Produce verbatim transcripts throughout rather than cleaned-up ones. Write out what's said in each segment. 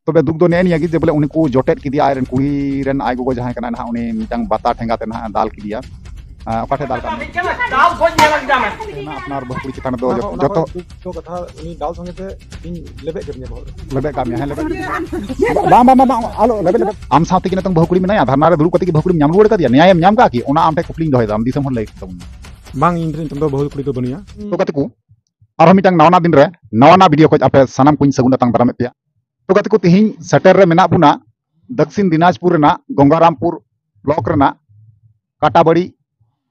ᱛᱚᱵᱮ ᱫᱩᱠ ᱫᱚ ᱱᱮᱜᱼᱮ ᱱᱤᱭᱟᱹ ᱜᱮ ᱡᱮ ᱵᱚᱞᱮ ᱩᱱᱤ ᱠᱚ ᱡᱚᱴᱮᱫ ᱠᱮᱫᱮᱭᱟ, ᱟᱡ ᱨᱮᱱ ᱠᱩᱲᱤ ᱨᱮᱱ ᱟᱡ ᱜᱚᱜᱚ ᱡᱟᱦᱟᱸᱭ ᱠᱟᱱᱟᱭ ᱱᱟᱦᱟᱜ, ᱩᱱᱤ ᱢᱤᱫᱴᱟᱝ ᱵᱟᱛᱟ ᱴᱷᱮᱸᱜᱟ ᱛᱮ ᱱᱟᱦᱟᱜ ᱫᱟᱞ ᱠᱮᱫᱮᱭᱟ᱾ ᱟᱸ, ᱚᱠᱟ ᱴᱷᱮᱱ ᱫᱟᱞ ᱠᱟᱜ ᱢᱮᱭᱟ? ᱫᱟᱞ ᱵᱟᱹᱧ ᱧᱮᱞ ᱠᱮᱫᱟ ᱢᱮ᱾ ᱟᱯᱱᱟᱨ ᱵᱟᱹᱦᱩ ᱠᱩᱲᱤ ᱪᱮᱛᱟᱱ ᱨᱮᱫᱚ ᱚᱱᱟ ᱠᱚ, ᱡᱚᱛᱚ, ᱚᱱᱟ ᱠᱚ ᱫᱩᱠ ᱫᱚ ᱠᱟᱛᱷᱟ ᱩᱱᱤ ᱫᱟᱞ ᱥᱚᱸᱜᱮ ᱛᱮ ᱤᱧ ᱞᱮᱵᱮᱫ ᱠᱮᱫᱤᱧᱟ ᱵᱚᱦᱚᱜ ᱨᱮ᱾ ᱞᱮᱵᱮᱫ ᱠᱟᱜ ᱢᱮᱭᱟ, ᱦᱮᱸ, ᱞᱮᱵᱮᱫ᱾ ᱵᱟᱝ, ᱵᱟᱝ, ᱵᱟᱝ, ᱵᱟᱝ, ᱟᱞᱚ ᱞᱮᱵᱮᱫ, ᱞᱮᱵᱮᱫ᱾ ᱟᱢ ᱥᱟᱶᱛᱮ ᱠᱤ ᱱᱤᱛᱚᱝ ᱵᱟᱹᱦᱩ ᱠᱩᱲᱤ ᱢᱮᱱᱟᱭᱟ? ᱫᱷᱟᱨᱱᱟ ᱨᱮ ᱫᱩᱲᱩᱵ ᱠᱟᱛᱮ ᱠᱤ ᱵᱟᱹᱦᱩ ᱠᱩᱲᱤᱢ ᱧᱟᱢ ᱨᱩᱣᱟᱹᱲ ᱠᱟᱫᱮᱭᱟ? ᱱᱮᱭᱟᱭᱮᱢ ᱧᱟᱢ ᱠᱟᱜᱼᱟ ᱠᱤ? ᱚᱱᱟ ᱟᱢ ᱴᱷᱮᱱ ᱠᱩᱠᱞᱤᱧ ᱫᱚᱦᱚᱭᱮᱫᱟ, ᱟᱢ ᱫᱤᱥᱚᱢ ᱦᱚᱲ ᱞᱟᱹᱭ ᱛᱟᱵᱚᱱ ᱢᱮ᱾ ᱵᱟᱝ, ᱤᱧ ᱴᱷᱮᱱ ᱱᱤᱛᱚᱝ ᱫᱚ ᱵᱟᱹᱦᱩ ᱠᱩᱲᱤ ᱫᱚ ᱵᱟᱹᱱᱩᱭᱟ᱾ ᱛᱚ ᱜᱟᱛᱮ ᱠᱚ, ᱟᱨᱦᱚᱸ ᱢᱤᱫᱴᱟᱝ ᱱᱟᱣᱟ ᱱᱟᱜ ᱫᱤᱱ ᱨᱮ ᱱᱟᱣᱟ ᱱᱟᱜ video ᱠᱷᱚᱡ ᱟᱯᱮ ᱥᱟᱱᱟᱢ ᱠᱚᱧ ᱥᱟᱹᱜᱩᱱ ᱟᱛᱟᱝ ᱫᱟᱨᱟᱢᱮᱫ ᱯᱮᱭᱟ᱾ ᱛᱚ ᱜᱟᱛᱮ ᱠᱚ, ᱛᱮᱦᱮᱧ ᱥᱮᱴᱮᱨ ᱨᱮ ᱢᱮᱱᱟᱜ ᱵᱚᱱᱟ ᱫᱚᱠᱠᱷᱤᱱ ᱫᱤᱱᱟᱡᱽᱯᱩᱨ ᱨᱮᱱᱟᱜ ᱜᱚᱝᱜᱟᱨᱟᱢᱯᱩᱨ block ᱨᱮᱱᱟᱜ ᱠᱟᱴᱟᱵᱟᱲᱤ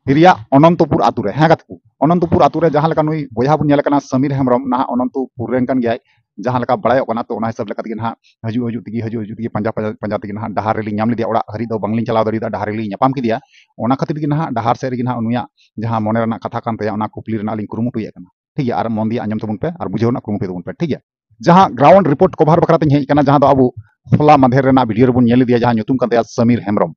area ᱚᱱᱚᱱᱛᱚᱯᱩᱨ ᱟᱛᱩ ᱨᱮ᱾ ᱦᱮᱸ ᱜᱟᱛᱮ ᱠᱚ, ᱚᱱᱚᱱᱛᱚᱯᱩᱨ ᱟᱛᱩ ᱨᱮ ᱡᱟᱦᱟᱸ ᱞᱮᱠᱟ ᱱᱩᱭ ᱵᱚᱭᱦᱟ ᱵᱚᱱ ᱧᱮᱞ ᱠᱟᱱᱟ ᱥᱟᱢᱤᱨ ᱦᱮᱢᱵᱨᱚᱢ, ᱱᱟᱦᱟᱜ ᱚᱱᱚᱱᱛᱚᱯᱩᱨ ᱨᱮᱱ ᱠᱟᱱ ᱜᱮᱭᱟᱭ, ᱡᱟᱦᱟᱸ ᱞᱮᱠᱟ ᱵᱟᱲᱟᱭᱚᱜ ᱠᱟᱱᱟ᱾ ᱛᱚ ᱚᱱᱟ ᱦᱤᱥᱟᱹᱵ ᱞᱮᱠᱟ ᱛᱮᱜᱮ ᱱᱟᱦᱟᱜ ᱦᱤᱡᱩᱜ, ᱦᱤᱡᱩᱜ ᱛᱮᱜᱮ, ᱦᱤᱡᱩᱜ, ᱦᱤᱡᱩᱜ ᱛᱮᱜᱮ ᱯᱟᱸᱡᱟ, ᱯᱟᱸᱡᱟ, ᱯᱟᱸᱡᱟ ᱛᱮᱜᱮ ᱱᱟᱦᱟᱜ ᱰᱟᱦᱟᱨ ᱨᱮᱞᱤᱧ ᱧᱟᱢ ᱞᱮᱫᱮᱭᱟ, ᱚᱲᱟᱜ ᱦᱟᱹᱨᱤᱡ ᱫᱚ ᱵᱟᱝᱞᱤᱧ ᱪᱟᱞᱟᱣ ᱫᱟᱲᱮᱭᱟᱫᱟ, ᱰᱟᱦᱟᱨ ᱨᱮᱞᱤᱧ ᱧᱟᱯᱟᱢ ᱠᱮᱫᱮᱭᱟ᱾ ᱚᱱᱟ ᱠᱷᱟᱹᱛᱤᱨ ᱜᱮ ᱱᱟᱦᱟᱜ ᱰᱟᱦᱟᱨ ᱥᱮᱫ ᱨᱮᱜᱮ ᱱᱟᱦᱟᱜ ᱱᱩᱭᱟᱜ ᱡᱟᱦᱟᱸ ᱢᱚᱱᱮ ᱨᱮᱱᱟᱜ ᱠᱟᱛᱷᱟ ᱠᱟᱱ ᱛᱟᱭᱟ, ᱚᱱᱟ ᱠᱩᱠᱞᱤ ᱨᱮᱱᱟᱜ ᱞᱤᱧ ᱠᱩᱨᱩᱢᱩᱴᱩᱭᱮᱫ ᱠᱟᱱᱟ᱾ ᱴᱷᱤᱠ ᱜᱮᱭᱟ, ᱟᱨ ᱢᱚᱱ ᱫᱤᱭᱮ ᱟᱸᱡᱚᱢ ᱛᱟᱵᱚᱱ ᱯᱮ ᱟᱨ ᱵᱩᱡᱷᱟᱹᱣ ᱨᱮᱱᱟᱜ ᱠᱩᱨᱩᱢᱩᱴᱩᱭ ᱛᱟᱵᱚᱱ ᱯᱮ, ᱴᱷᱤᱠ ᱜᱮᱭᱟ? ᱡᱟᱦᱟᱸ ground report cover ᱵᱟᱠᱷᱨᱟ ᱛᱤᱧ ᱦᱮᱡ ᱟᱠᱟᱱᱟ, ᱡᱟᱦᱟᱸ ᱫᱚ ᱟᱵᱚ ᱦᱚᱞᱟ ᱢᱟᱫᱷᱮᱨ ᱨᱮᱱᱟᱜ video ᱨᱮᱵᱚᱱ ᱧᱮᱞ ᱤᱫᱤᱭᱟ, ᱡᱟᱦᱟᱸ ᱧᱩᱛᱩᱢ ᱠᱟᱱ ᱛᱟᱭᱟ ᱥᱟᱢᱤᱨ ᱦᱮᱢᱵᱨᱚᱢ᱾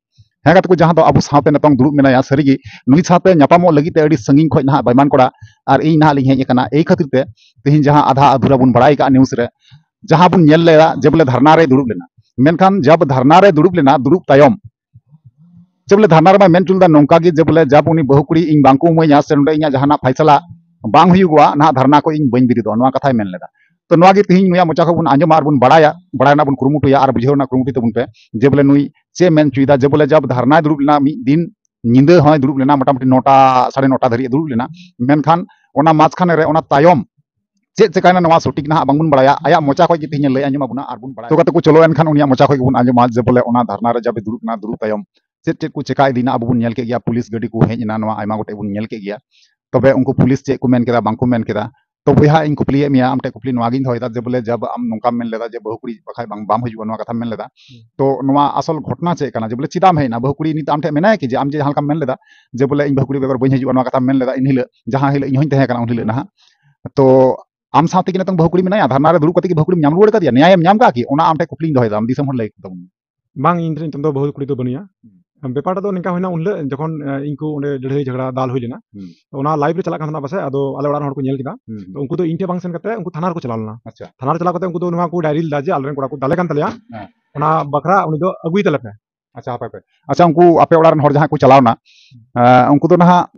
ᱦᱮᱸ ᱜᱟᱛᱮ ᱠᱚ, ᱡᱟᱦᱟᱸ ᱫᱚ ᱟᱵᱚ ᱥᱟᱶᱛᱮ ᱱᱤᱛᱚᱝ ᱫᱩᱲᱩᱵ ᱢᱮᱱᱟᱭᱟ, ᱥᱟᱹᱨᱤᱜᱮ ᱱᱩᱭ ᱥᱟᱶᱛᱮ ᱧᱟᱯᱟᱢᱚᱜ ᱞᱟᱹᱜᱤᱫ ᱛᱮ ᱟᱹᱰᱤ ᱥᱟᱺᱜᱤᱧ ᱠᱷᱚᱱ ᱱᱟᱦᱟᱜ ᱵᱟᱭᱢᱟᱱ ᱠᱚᱲᱟ ᱟᱨ ᱤᱧ ᱱᱟᱦᱟᱜ ᱞᱤᱧ ᱦᱮᱡ ᱟᱠᱟᱱᱟ᱾ ᱮᱭ ᱠᱷᱟᱹᱛᱤᱨ ᱛᱮ ᱛᱮᱦᱮᱧ ᱡᱟᱦᱟᱸ ᱟᱫᱷᱟ ᱟᱫᱷᱩᱨᱟ ᱵᱚᱱ ᱵᱟᱲᱟᱭ ᱠᱟᱜᱼᱟ news ᱨᱮ, ᱡᱟᱦᱟᱸ ᱵᱚᱱ ᱧᱮᱞ ᱞᱮᱫᱟ ᱡᱮ ᱵᱚᱞᱮ ᱫᱷᱟᱨᱱᱟ ᱨᱮᱭ ᱫᱩᱲᱩᱵ ᱞᱮᱱᱟ, ᱢᱮᱱᱠᱷᱟᱱ ᱡᱟᱵ ᱫᱷᱟᱨᱱᱟ ᱨᱮ ᱫᱩᱲᱩᱵ ᱞᱮᱱᱟ, ᱫᱩᱲᱩᱵ ᱛᱟᱭᱚᱢ ᱪᱮᱫ ᱵᱚᱞᱮ ᱫᱷᱟᱨᱱᱟ ᱨᱮᱢᱟᱭ ᱢᱮᱱ ᱦᱚᱪᱚ ᱞᱮᱫᱟ ᱱᱚᱝᱠᱟ ᱜᱮ ᱡᱮ ᱵᱚᱞᱮ ᱡᱟᱵ ᱩᱱᱤ ᱵᱟᱹᱦᱩ ᱠᱩᱲᱤ ᱤᱧ ᱵᱟᱝ ᱠᱚ ᱤᱢᱟᱹᱧᱟ ᱥᱮ ᱱᱚᱰᱮ ᱤᱧᱟᱹᱜ ᱡᱟᱦᱟᱱᱟᱜ ᱯᱷᱟᱭᱥᱟᱞᱟ ᱵᱟᱝ ᱦᱩᱭᱩᱜᱚᱜᱼᱟ, ᱱᱟᱦᱟᱜ ᱫᱷᱟᱨᱱᱟ ᱠᱷᱚᱱ ᱤᱧ ᱵᱟᱹᱧ ᱵᱮᱨᱮᱫᱚᱜᱼᱟ, ᱱᱚᱣᱟ ᱠᱟᱛᱷᱟᱭ ᱢᱮᱱ ᱞᱮᱫᱟ᱾ ᱛᱚ ᱱᱚᱣᱟ ᱜᱮ ᱛᱮᱦᱮᱧ ᱱᱩᱭᱟᱜ ᱢᱚᱪᱟ ᱠᱷᱚᱱ ᱵᱚᱱ ᱟᱸᱡᱚᱢᱟ ᱟᱨ ᱵᱚᱱ ᱵᱟᱲᱟᱭᱟ, ᱵᱟᱲᱟᱭ ᱨᱮᱱᱟᱜ ᱵᱚᱱ ᱠᱩᱨᱩᱢᱩᱴᱩᱭᱟ ᱟᱨ ᱵᱩᱡᱷᱟᱹᱣ ᱨᱮᱱᱟᱜ ᱠᱩᱨᱩᱢᱩᱴᱩᱭ ᱛᱟᱵᱚᱱ ᱯᱮ ᱡᱮ ᱵᱚᱞᱮ ᱱᱩᱭ ᱪᱮᱫ ᱮ ᱢᱮᱱ ᱦᱚᱪᱚᱭᱮᱫᱟ᱾ ᱡᱮ ᱵᱚᱞᱮ ᱡᱟᱵ ᱫᱷᱟᱨᱱᱟᱭ ᱫᱩᱲᱩᱵ ᱞᱮᱱᱟ, ᱢᱤᱫ ᱫᱤᱱ ᱧᱤᱫᱟᱹ ᱦᱚᱸᱭ ᱫᱩᱲᱩᱵ ᱞᱮᱱᱟ, ᱢᱚᱴᱟᱢᱩᱴᱤ ᱱᱚᱴᱟ, ᱥᱟᱲᱮ ᱱᱚᱴᱟ ᱫᱷᱟᱹᱨᱤᱡ ᱮ ᱫᱩᱲᱩᱵ ᱞᱮᱱᱟ, ᱢᱮᱱᱠᱷᱟᱱ ᱚᱱᱟ ᱢᱟᱡᱽᱠᱷᱟᱱᱮ ᱨᱮ, ᱚᱱᱟ ᱛᱟᱭᱚᱢ ᱪᱮᱫ ᱪᱮᱠᱟᱭᱱᱟ ᱱᱚᱣᱟ ᱥᱚᱴᱷᱤᱠ ᱱᱟᱦᱟᱜ ᱵᱟᱝᱵᱚᱱ ᱵᱟᱲᱟᱭᱟ, ᱟᱭᱟᱜ ᱢᱚᱪᱟ ᱠᱷᱚᱱ ᱜᱮ ᱛᱮᱦᱮᱧ ᱮ ᱞᱟᱹᱭ ᱟᱸᱡᱚᱢ ᱟᱵᱚᱱᱟ ᱟᱨ ᱵᱚᱱ ᱵᱟᱲᱟᱭᱟ᱾ ᱛᱚ ᱜᱟᱛᱮ ᱠᱚ, ᱪᱚᱞᱚ ᱮᱱᱠᱷᱟᱱ ᱩᱱᱤᱭᱟᱜ ᱢᱚᱪᱟ ᱠᱷᱚᱱ ᱜᱮᱵᱚᱱ ᱟᱸᱡᱚᱢᱟ ᱡᱮ ᱵᱚᱞᱮ ᱚᱱᱟ ᱫᱷᱟᱨᱱᱟ ᱨᱮ ᱡᱟᱵ ᱮ ᱫᱩᱲᱩᱵ ᱮᱱᱟ, ᱫᱩᱲᱩᱵ ᱛᱟᱭᱚᱢ ᱪᱮᱫ ᱪᱮᱫ ᱠᱚ ᱪᱮᱠᱟ ᱤᱫᱤᱭᱮᱱᱟ ᱟᱵᱚ ᱵᱚᱱ ᱧᱮᱞ ᱠᱮᱫ ᱜᱮᱭᱟ, ᱯᱩᱞᱤᱥ ᱜᱟᱹᱰᱤ ᱠᱚ ᱦᱮᱡ ᱮᱱᱟ, ᱱᱚᱣᱟ ᱟᱭᱢᱟ ᱜᱚᱴᱮᱡ ᱵᱚᱱ ᱧᱮᱞ ᱠᱮᱫ ᱜᱮᱭᱟ᱾ ᱛᱚᱵᱮ ᱩᱱᱠᱩ ᱯᱩᱞᱤᱥ ᱪᱮᱫ ᱠᱚ ᱢᱮᱱ ᱠᱮᱫᱟ, ᱵᱟᱝ ᱠᱚ ᱢᱮᱱ ᱠᱮᱫᱟ? ᱛᱚ ᱵᱚᱭᱦᱟ, ᱤᱧ ᱠᱩᱠᱞᱤᱭᱮᱫ ᱢᱮᱭᱟ, ᱟᱢ ᱴᱷᱮᱱ ᱠᱩᱠᱞᱤ ᱱᱚᱣᱟ ᱜᱤᱧ ᱫᱚᱦᱚᱭᱮᱫᱟ ᱡᱮ ᱵᱚᱞᱮ ᱡᱟᱵ ᱟᱢ ᱱᱚᱝᱠᱟᱢ ᱢᱮᱱ ᱞᱮᱫᱟ ᱡᱮ ᱵᱟᱹᱦᱩ ᱠᱩᱲᱤ ᱵᱟᱠᱷᱟᱡ ᱵᱟᱝ, ᱵᱟᱢ ᱦᱤᱡᱩᱜᱼᱟ, ᱱᱚᱣᱟ ᱠᱟᱛᱷᱟᱢ ᱢᱮᱱ ᱞᱮᱫᱟ᱾ ᱦᱩᱸ᱾ ᱛᱚ ᱱᱚᱣᱟ ᱟᱥᱚᱞ ᱜᱷᱚᱴᱱᱟ ᱪᱮᱫ ᱠᱟᱱᱟ? ᱡᱮ ᱵᱚᱞᱮ ᱪᱮᱫᱟᱜ ᱮᱢ ᱦᱮᱡ ᱮᱱᱟ? ᱵᱟᱹᱦᱩ ᱠᱩᱲᱤ ᱱᱤᱛ ᱟᱢ ᱴᱷᱮᱱ ᱢᱮᱱᱟᱭᱟ ᱠᱤ ᱡᱮ ᱟᱢ ᱡᱮ ᱡᱟᱦᱟᱸ ᱞᱮᱠᱟᱢ ᱢᱮᱱ ᱞᱮᱫᱟ ᱡᱮ ᱵᱚᱞᱮ ᱤᱧ ᱵᱟᱹᱦᱩ ᱠᱩᱲᱤ ᱵᱮᱜᱚᱨ ᱵᱟᱹᱧ ᱦᱤᱡᱩᱜᱼᱟ, ᱱᱚᱣᱟ ᱠᱟᱛᱷᱟᱢ ᱢᱮᱱ ᱞᱮᱫᱟ ᱤᱱ ᱦᱤᱞᱳᱜ, ᱡᱟᱦᱟᱸ ᱦᱤᱞᱳᱜ ᱤᱧ ᱦᱚᱸᱧ ᱛᱟᱦᱮᱸ ᱠᱟᱱᱟ ᱩᱱ ᱦᱤᱞᱳᱜ ᱱᱟᱦᱟᱜ? ᱛᱚ ᱟᱢ ᱥᱟᱶᱛᱮ ᱠᱤ ᱱᱤᱛᱚᱝ ᱵᱟᱹᱦᱩ ᱠᱩᱲᱤ ᱢᱮᱱᱟᱭᱟ? ᱫᱷᱟᱨᱱᱟ ᱨᱮ ᱫᱩᱲᱩᱵ ᱠᱟᱛᱮ ᱠᱤ ᱵᱟᱹᱦᱩ ᱠᱩᱲᱤᱢ ᱧᱟᱢ ᱨᱩᱣᱟᱹᱲ ᱠᱟᱫᱮᱭᱟ? ᱱᱮᱭᱟᱭᱮᱢ ᱧᱟᱢ ᱠᱟᱜᱼᱟ ᱠᱤ? ᱚᱱᱟ ᱟᱢ ᱴᱷᱮᱱ ᱠᱩᱠᱞᱤᱧ ᱫᱚᱦᱚᱭᱮᱫᱟ, ᱟᱢ ᱫᱤᱥᱚᱢ ᱦᱚᱲ ᱞᱟᱹᱭ ᱛᱟᱵᱚᱱ ᱢᱮ᱾ ᱵᱟᱝ, ᱤᱧ ᱴᱷᱮᱱ ᱱᱤᱛᱚᱝ ᱫᱚ ᱵᱟᱹᱦᱩ ᱠᱩᱲᱤ ᱫᱚ ᱵᱟᱹᱱᱩᱭᱟ᱾ ᱵᱮᱯᱟᱨ ᱫᱚ ᱱᱤᱝᱠᱟ ᱦᱩᱭᱱᱟ, ᱩᱱ ᱦᱤᱞᱳᱜ ᱡᱚᱠᱷᱚᱱ ᱤᱧ ᱠᱚ ᱚᱸᱰᱮ ᱞᱟᱹᱲᱦᱟᱹᱭ ᱡᱷᱟᱜᱽᱲᱟ ᱫᱟᱞ ᱦᱩᱭ ᱞᱮᱱᱟ, ᱛᱚ ᱚᱱᱟ ᱞᱟᱭᱤᱵᱷ ᱨᱮ ᱪᱟᱞᱟᱜ ᱠᱟᱱ ᱛᱟᱦᱮᱱᱟ ᱯᱟᱥᱮ, ᱟᱫᱚ ᱟᱞᱮ ᱚᱲᱟᱜ ᱨᱮᱱ ᱦᱚᱲ ᱠᱚ ᱧᱮᱞ ᱠᱮᱫᱟ᱾ ᱛᱚ ᱩᱱᱠᱩ ᱫᱚ ᱤᱧ ᱴᱷᱮᱱ ᱵᱟᱝ ᱥᱮᱱ ᱠᱟᱛᱮ ᱩᱱᱠᱩ ᱛᱷᱟᱱᱟ ᱨᱮᱠᱚ ᱪᱟᱞᱟᱣ ᱞᱮᱱᱟ᱾ ᱛᱷᱟᱱᱟ ᱨᱮ ᱪᱟᱞᱟᱣ ᱠᱟᱛᱮ ᱩᱱᱠᱩ ᱫᱚ ᱱᱚᱣᱟ ᱠᱚ ᱰᱟᱭᱨᱤ ᱞᱮᱫᱟ ᱡᱮ ᱟᱞᱮᱨᱮᱱ ᱠᱚᱲᱟ ᱠᱚ ᱫᱟᱞᱮ ᱠᱟᱱ ᱛᱟᱞᱮᱭᱟ, ᱚᱱᱟ ᱵᱟᱠᱷᱨᱟ ᱩᱱᱤ ᱫᱚ ᱟᱹᱜᱩᱭ ᱛᱟᱞᱮ ᱯᱮ᱾ ᱟᱪᱪᱷᱟ, ᱦᱟᱯᱮ ᱯᱮ᱾ ᱟᱪᱪᱷᱟ, ᱩᱱᱠᱩ ᱟᱯᱮ ᱚᱲᱟᱜ ᱨᱮᱱ ᱦᱚᱲ ᱡᱟᱦᱟᱸᱭ ᱠᱚ ᱪᱟᱞᱟᱣ ᱮᱱᱟ, ᱩᱱᱠᱩ ᱫᱚ ᱱᱟᱦᱟᱜ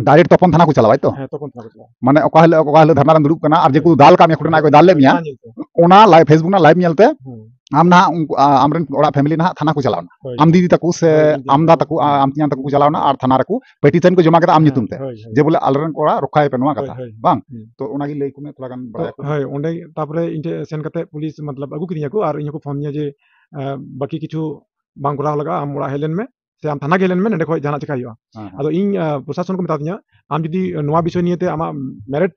ᱰᱟᱭᱨᱮᱠᱴ ᱛᱚᱯᱚᱱ ᱛᱷᱟᱱᱟ ᱠᱚ ᱪᱟᱞᱟᱣᱟ, ᱛᱚ? ᱦᱮᱸ, ᱛᱚᱯᱚᱱ ᱛᱷᱟᱱᱟ ᱠᱚ ᱪᱟᱞᱟᱣᱟ᱾ ᱢᱟᱱᱮ ᱚᱠᱟ ᱦᱤᱞᱳᱜ, ᱚᱠᱟ ᱦᱤᱞᱳᱜ ᱫᱷᱟᱨᱱᱟ ᱨᱮᱢ ᱫᱩᱲᱩᱵ ᱠᱟᱱᱟ ᱟᱨ ᱡᱮ ᱠᱚ ᱫᱟᱞ ᱠᱟᱜ ᱢᱮᱭᱟ, ᱠᱩᱴᱟᱹ ᱱᱟᱜ ᱠᱚ ᱫᱟᱞ ᱞᱮᱫ ᱢᱮᱭᱟ, ᱚᱱᱟ ᱧᱮᱞ ᱛᱮ᱾ ᱚᱱᱟ ᱞᱟᱭᱤᱵᱷ, Facebook ᱨᱮᱱᱟᱜ ᱞᱟᱭᱤᱵᱷ ᱧᱮᱞ ᱛᱮ ᱦᱩᱸ᱾ ᱟᱢ ᱱᱟᱦᱟᱜ ᱩᱱᱠᱩ, ᱟ, ᱟᱢᱨᱮᱱ ᱚᱲᱟᱜ ᱯᱷᱮᱢᱤᱞᱤ ᱱᱟᱦᱟᱜ ᱛᱷᱟᱱᱟ ᱠᱚ ᱪᱟᱞᱟᱣ ᱮᱱᱟ᱾ ᱦᱳᱭ᱾ ᱟᱢ ᱫᱤᱫᱤ ᱛᱟᱠᱚ ᱥᱮ ᱦᱳᱭ, ᱫᱤᱫᱤ ᱟᱢ ᱫᱟ ᱛᱟᱠᱚ᱾ ᱛᱟᱠᱚ, ᱟ, ᱟᱢ ᱛᱮᱧᱟᱝ ᱛᱟᱠᱚ ᱠᱚ ᱪᱟᱞᱟᱣ ᱮᱱᱟ ᱟᱨ ᱛᱷᱟᱱᱟ ᱨᱮᱠᱚ ᱯᱮᱴᱤᱥᱚᱱ ᱠᱚ ᱡᱚᱢᱟ ᱠᱮᱫᱟ ᱟᱢ ᱦᱮᱸ, ᱧᱩᱛᱩᱢ ᱛᱮ, ᱦᱳᱭ, ᱦᱳᱭ᱾ ᱡᱮ ᱵᱚᱞᱮ ᱟᱞᱮᱨᱮᱱ ᱠᱚᱲᱟ ᱨᱚᱠᱠᱷᱟᱭ ᱯᱮ ᱱᱚᱣᱟ ᱦᱳᱭ, ᱠᱟᱛᱷᱟ, ᱦᱳᱭ᱾ ᱵᱟᱝ? ᱦᱩᱸ᱾ ᱛᱚ ᱚᱱᱟᱜᱮ ᱞᱟᱹᱭ ᱠᱚ ᱢᱮ ᱛᱷᱚᱲᱟ ᱜᱟᱱ ᱛᱚ, ᱵᱟᱲᱟᱭ ᱟᱠᱚ᱾ ᱦᱳᱭ, ᱚᱸᱰᱮ ᱛᱟᱯᱚᱨᱮ ᱤᱧ ᱴᱷᱮᱱ ᱥᱮᱱ ᱠᱟᱛᱮ ᱯᱩᱞᱤᱥ ᱢᱚᱛᱞᱚᱵ ᱟᱹᱜᱩ ᱠᱤᱫᱤᱧᱟ ᱠᱚ ᱟᱨ ᱤᱧ ᱦᱚᱸᱠᱚ ᱯᱷᱳᱱ ᱫᱤᱧᱟ ᱡᱮ, ᱟ, ᱵᱟᱹᱠᱤ ᱠᱤᱪᱷᱩ ᱵᱟᱝ ᱠᱚᱨᱟᱣ ᱞᱟᱜᱟᱜᱼᱟ, ᱟᱢ ᱚᱲᱟᱜ ᱦᱮᱡ ᱞᱮᱱ ᱢᱮ, ᱥᱮ ᱟᱢ ᱛᱷᱟᱱᱟ ᱜᱮ ᱦᱮᱡ ᱞᱮᱱ ᱢᱮ, ᱱᱚᱸᱰᱮ ᱠᱷᱚᱡ ᱡᱟᱦᱟᱱᱟᱜ ᱪᱮᱠᱟᱭ ᱦᱩᱭᱩᱜᱼᱟ᱾ ᱦᱮᱸ, ᱦᱮᱸ᱾ ᱟᱫᱚ ᱤᱧ, ᱟ, ᱯᱨᱚᱥᱟᱥᱚᱱ ᱠᱚ ᱢᱮᱛᱟ ᱫᱤᱧᱟ, ᱟᱢ ᱡᱩᱫᱤ, ᱟ, ᱱᱚᱣᱟ ᱵᱤᱥᱚᱭ ᱱᱤᱭᱮ ᱛᱮ ᱟᱢᱟᱜ ᱢᱮᱨᱤᱴ,